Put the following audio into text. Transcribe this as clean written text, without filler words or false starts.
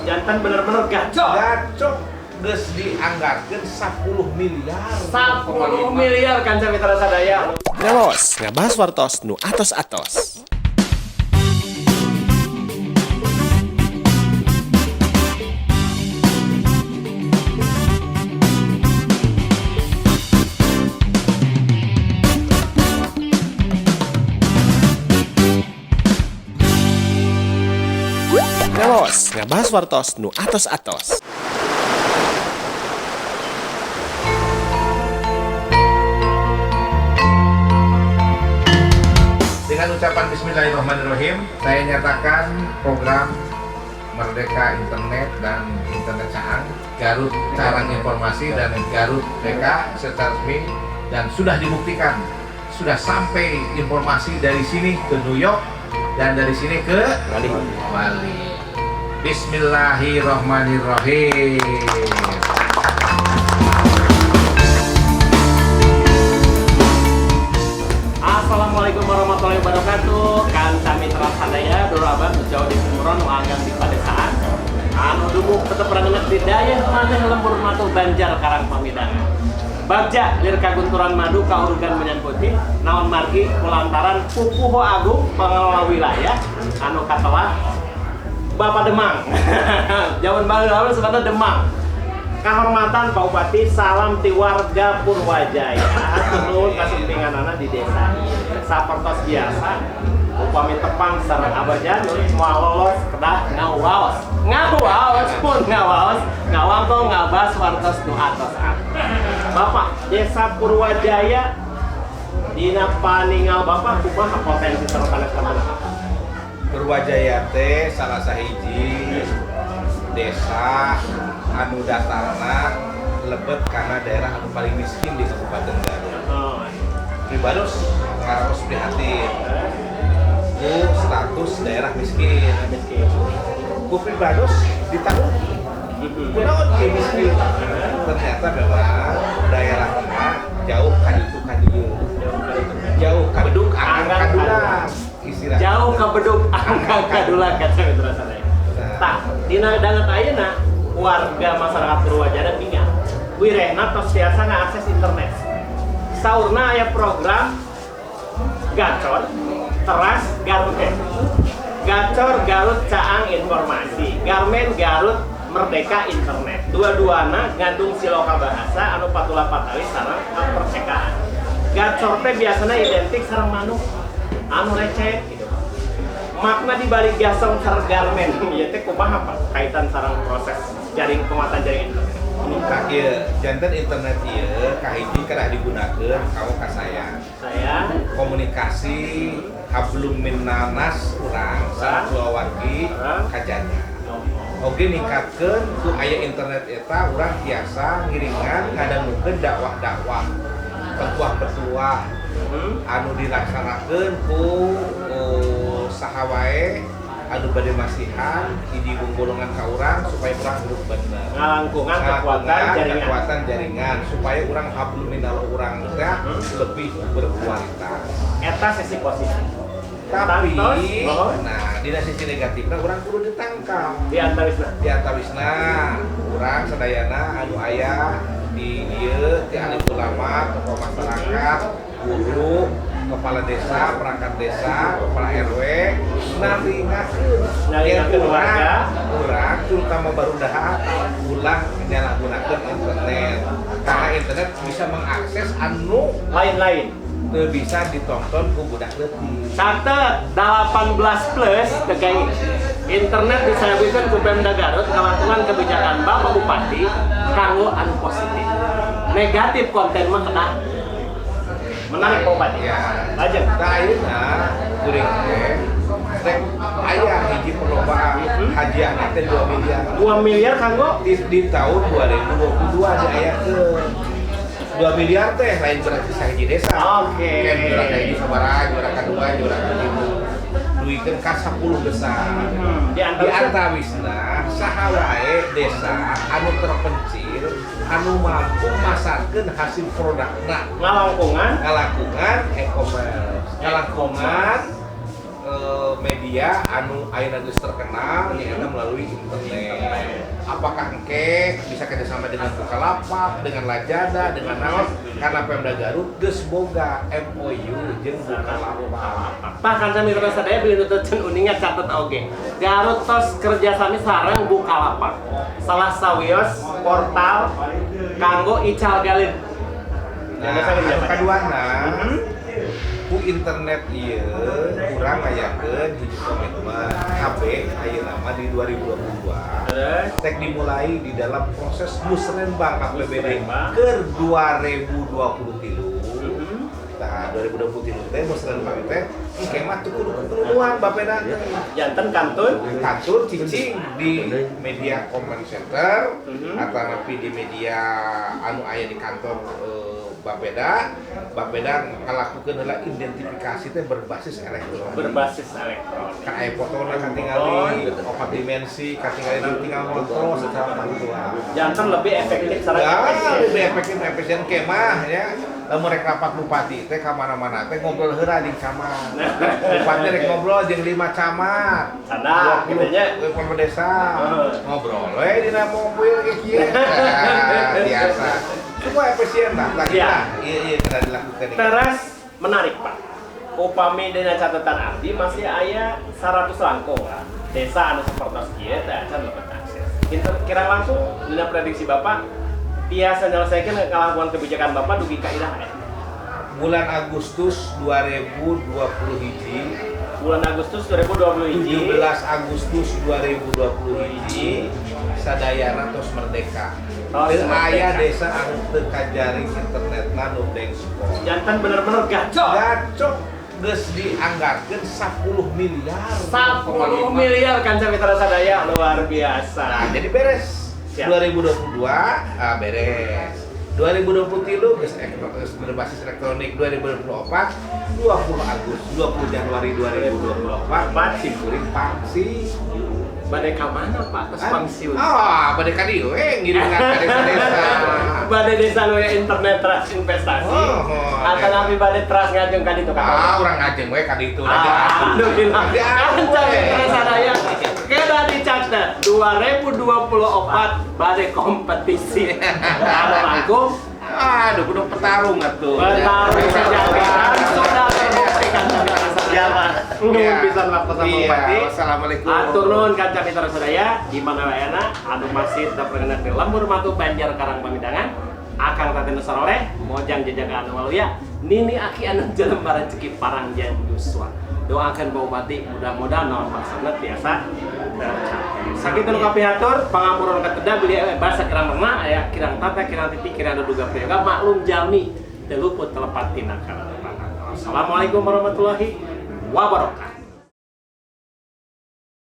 Janten bener-bener gacor. Gacor geus dianggarkeun 10 miliar. 10 miliar kanca mitra sadaya. Ngawas, ngabahas wartos nu atos-atos. Ngawas, ngabahas wartos nu atos-atos. Dengan ucapan bismillahirrahmanirrahim, saya nyatakan program Merdeka Internet dan Internet Caang, Garut Carang Informasi dan Garut Merdeka secara resmi dan sudah dibuktikan sudah sampai informasi dari sini ke New York dan dari sini ke Bali. Bali. Bismillahirrahmanirrahim. Assalamualaikum warahmatullahi wabarakatuh. Kanca mitra sadaya, dulur abah nu jauh di Sumuran nu ageng di padesaan. Anu dumuk tetep rangenek di dayeuh maneh lembur matu Banjar Karang Pamidangan. Bagja lir kagunturan madu kaurugan menyan putih naon margi kulantaran pupuhu agung pengelola wilayah anu katelah Bapak Demang. Jaman baheula sebenarnya Demang. Kahormatan Pak Bupati, salam ti warga Purwajaya. Nuhun kasumpinganana di desa. Sapertos biasa, upami tepang sareng Abah Janur, moal lolos kedah ngawaos. Ngawaos pun ngawaos, ngawangkong ngabas wartos nu atos atos. Bapak, Desa Purwajaya dina paningal Bapak kumaha potensi sareng sanes? Purwajaya teh salah sahiji desa anu datarna lebet karena daerah anu paling miskin di Kabupaten Garut. Oh, Pribados ngaraos prihatin ku status daerah miskin. Miskin. Ku pribados ditahu kunaon ieu miskin. Ternyata memang daerahna jauh ka ditu ka dieu. Jauh ka beduk anggang kadulang istilahna. Jauh ke beduk anggang kadulang kata mitra sadaya. Tah, dina danget ayeuna warga masyarakat Purwajaya bingung. Wirehna tos tiasa ngakses internet. Saurna aya program Gacor, teras Garmen. Gacor Garut Caang Informasi, Garmen Garut Merdeka Internet. Dua-duana ngandung siloka bahasa anu patula patali sareng kapercekaan. Gacor teh biasana identik sareng manuk anu receh gitu. Makna di balik gasong sareng garmen ieu teh kumaha Pak kaitan sareng proses jaring penguatan jaring internet? Tah ieu janten internet ieu kahiji kedah digunakeun kanggo ka saya. Saya Komunikasi hablum minannas urang sareng kulawargi kajanya. Oge ningkatkeun ku aya internet eta urang tiasa ngiringan ngadangukeun dakwah-dakwah, petuah-petuah anu dilaksanakeun ku saha wae anu bade masihan hiji golongan ka urang supaya urang hirup bener. Ngalangkungan kekuatan jaringan. Kekuatan jaringan supaya urang hablum minallah urang teh lebih berkualitas. Eta sisi positif. Tapi, Tantos, nah, dina sisi negatifna urang kudu ditangkap. Di antawisna. Di antawisna urang sadayana anu aya di dieu ti alim ulama, tokoh masyarakat, guru, kepala desa, perangkat desa, kepala RW, naringakeun Naringakeun warga. Urang terutama barudaha ulah nyalahgunakeun internet. Karena internet bisa mengakses anu lain-lain. Teu bisa ditonton ku budak leutik. Catet 18 plus tegai internet disayogikeun ku Pemda Garut ngalangkungan kebijakan Bapak Bupati kanggo anu positif. Negatif konten mah kedah. Menarik Pak Bupati. Ya. Lajeng. Tah ayeuna kuring teh rek aya hiji perlombaan hadiahna teh 2 miliar. 2 miliar kanggo di tahun 2022 diayakeun. 2 miliar teh lain berarti sahiji desa. Oke. Kan juara kahiji sabaraha, juara kadua, juara katilu. Duikeun ka 10 besar. Di Di antawisna antawisna saha wae desa anu terpencil anu mampu masarkeun hasil produkna ngalangkungan ngalakungan e-commerce, ngalangkungan media anu ayeuna geus terkenal nyaeta melalui internet. Apakah engke bisa kerjasama dengan Bukalapak, dengan Lazada, dengan naon? Karena Pemda Garut geus boga MOU jeung Bukalapak. Pak, kanca mitra sadaya, bilih nu can uninga, catet oge. Garut tos kerjasami sareng Bukalapak. Salah sawios portal kanggo ical galeuh. Nah, anu kaduana, ku internet ieu urang ngayakeun hiji komitmen KB ayeuna mah di 2022 Terus? tek dimulai di dalam proses musrenbang APBD Musrenbang. ke 2023. Nah, 2023 teh musrenbang teh engke mah teu kudu ketemuan Bapeda teh. Janten kantun Kantun cicing di media command center atau nepi di media anu aya di kantor Bapeda. Bapeda ngalakukeun heula identifikasi teh berbasis elektronik. Berbasis elektronik. Kan aya fotona katingali opat dimensi, katingali tinggal ngontrol secara virtual. Janten lebih efektif secara Ya, efisien. Lebih efektif, efisien kemah ya. Lamun rek rapat bupati teh ka mana-mana teh ngobrol heula jeung camat. Bupati rek ngobrol jeung 5 camat. Sana, 20 gitu nya. Kepala desa. Heeh. Ngobrol we dina mobil ge kieu. Nah, biasa. Semua efisien lah. Lah Iya. kita iya iya kena dilakukan. Teras menarik, Pak. Upami dina catatan abdi masih aya 100 langkung lah. Desa anu sapertos kieu teh acan lebet akses. Kinten kirang langsung dina prediksi Bapak tiasa nyelesaikan kalakuan kebijakan Bapak dugi ka iraha ya? Bulan Agustus 2020 hiji. Bulan Agustus 2020. 17 Agustus 2020 hiji sadayana tos merdeka. Tos Teu aya merdeka. Desa anu teu kajaring internetna nu blank spot. Janten bener-bener gacor. Gacok, geus dianggarkeun 10 miliar. 10 miliar kan mitra sadaya, luar biasa. Nah, jadi beres. Siap. 2022 ah, beres. 2023 geus geus berbasis elektronik. 2024, 20 Agustus, 20 Januari 2024 simkuring pangsi. Bade ka mana, Pak? Terus pangsiun. Ah, bade ka dieu we ngiringan ka desa-desa. Bade desa nu aya internet teras investasi. Oh, Atau nabi bade teras ngajeng ka ditu ka. Ah, urang ngajeng we ka ditu. Ah, alhamdulillah. Diadu Kanca we. mitra sadaya, kena dicatat 2024 bade kompetisi. Anu langkung Aduh, kudu petarung atuh. bertarung sejagoan sudah terbukti kanca mitra sadaya. Nuhun Iya. pisan waktu sama Iya, Bupati. wassalamualaikum. Atur nuhun kanca mitra sadaya di mana wae anu masih tetap berkenan di Lembur Matu Banjar Karang Pamidangan. Akang Taten Saroleh, Mojang Jejaga anu Waluya, Nini Aki anu jelema rezeki parangjan yuswa. Doakan Pak Bupati mudah-mudahan naon maksudna tiasa tercapai. Sakitu nu kapihatur, pangampura kateda bilih basa kirang pernah aya kirang tata, kirang titi, kirang duga prayoga, maklum jalmi teu luput telepat tina kalepatan. Assalamualaikum warahmatullahi wabarakatuh.